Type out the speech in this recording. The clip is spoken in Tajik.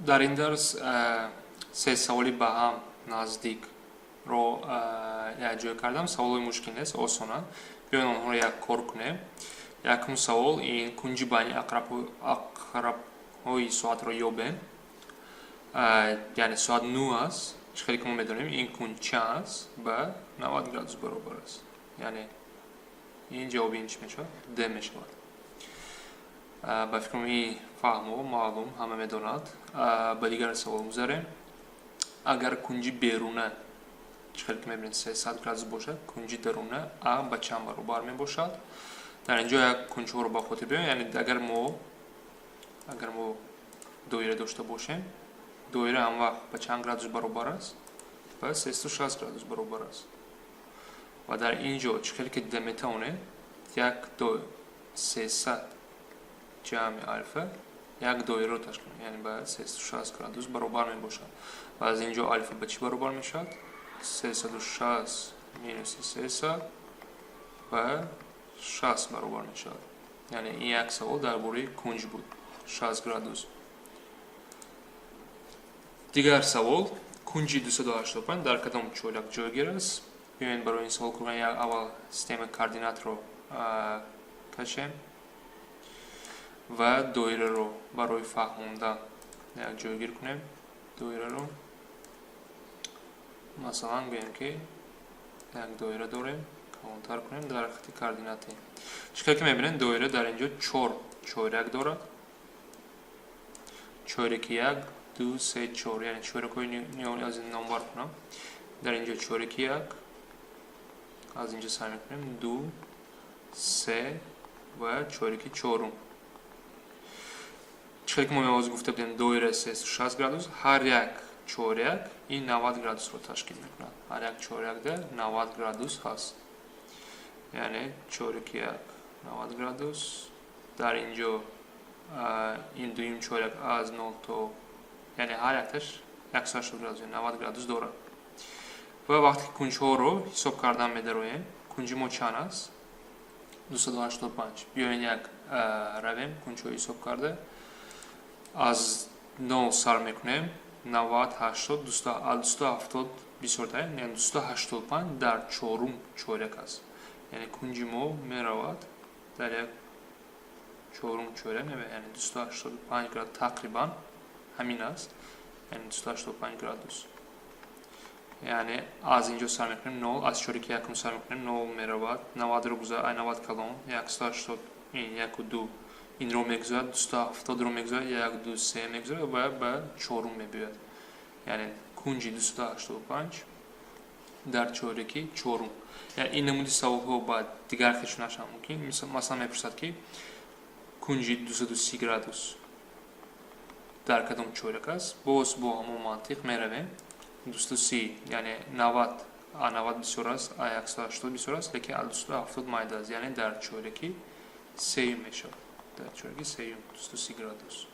Дар ин дарс се саволи ба ҳам наздикро якҷоя кардам. Саволҳои мушкил нест, осонанд. Биёед, онҳоро як кор кунем. Якум савол ин: кунҷи байни ақрабҳои соатро ёбем. Яъне соат 9 аст. Чӣ хеле ки мо медонем, ин кунҷ чанд аст? Ба 90 градус баробар аст. Яъне ин ҷавоби ин чӣ мешавад? Д мешавад. Ба фикрам, ин фаҳмо, маълум, ҳама медонад. Ба дигар савол гузарем. Агар кунҷи беруна, чӣ хеле ки мебинед, 300 градус бошад, кунҷи даруна а ба чанд баробар мебошад? Дар ин ҷо як кунҷҳоро ба хотир биёрем. Яъне агар мо доира дошта бошем, доира ҳам вақт ба чанд градус баробар аст? Ба 360 градус баробар аст. Ва дар ин ҷо, чӣ хеле ки дида метавонед, як до 300 ҷамъи алфа як доираро ташкил, яъне ба 360 градус баробар мебошад. Ва аз ин ҷо алфа ба чӣ баробар мешавад? 360 минуси 300 ба 60 баробар мешавад. Яъне ин як савол дар бораи кунҷ буд, 60 градус. Дигар савол: кунҷи 285 дар кадом чоряк ҷойгир аст? Биёед, барои ин савол кунем, як аввал системаи координатро кашем ва доираро барои фаҳмондан як ҷойгир кунем. Доираро, масалан, гӯем, ки як доира дорем, калонтар кунем дар хати координатӣ. Чӣ хел ки мебинед, доира дар ин ҷо чор чоряк дорад: чоряки як, ду, се, чор. Яъне чорякҳои аз ин номбар кунам. Дар ин ҷо чоряки як, аз ин ҷо сар мекунем, ду, се ва чоряки чорум. Чӣ хел ки мо меоз гуфта будем, доира 360 градус, ҳар як чоряк ин 90 градусро ташкил мекунад. Ҳар як чорякда 90 градус ҳаст. Яъне чоряки як 90 градус. Дар ин ҷо ин дуюм чоряк аз 0 то, яъне ҳар якташ 180 градус, 90 градус дорад. Ва вақте ки кунҷҳоро ҳисоб кардан медароем, кунҷи мо чанд аст? 285. Биёед, як равем кунҷҳои ҳисоб карда. Аз 0 сар мекунем, 90, 80, 270 бисёртар, яъне 285 дар чорум чоряк аст. Яъне кунҷи мо меравад дар як чорум чоряк, яъне 285 градус тақрибан ҳамин аст, яъне 285 градус. Яъне аз ин ҷо сар мекунем, 0, аз чоряки якум сар мекунем, 0 меравад, 90-ро гузар, ай 90 калон, 180, ин яку ду инро мегузарад, 270-ро мегузарад, як, ду, се мегузарад ва ба чорум мебиёяд. Яъне кунҷи 285 дар чоряки чорум. Яъне ин намуди саволҳо ба дигар хел шуданашам мумкин. Масалан, мепурсад, ки кунҷи 230 градус дар кадом чоряк аст? Боз бо ҳамон мантиқ меравем. 230, яъне 90, а 90 бисёр аст, а 180 бисёр аст, лекин а 270 майда аст. Яъне дар чоряки сеюм мешавад, дар чоряки сеюм 230 градус.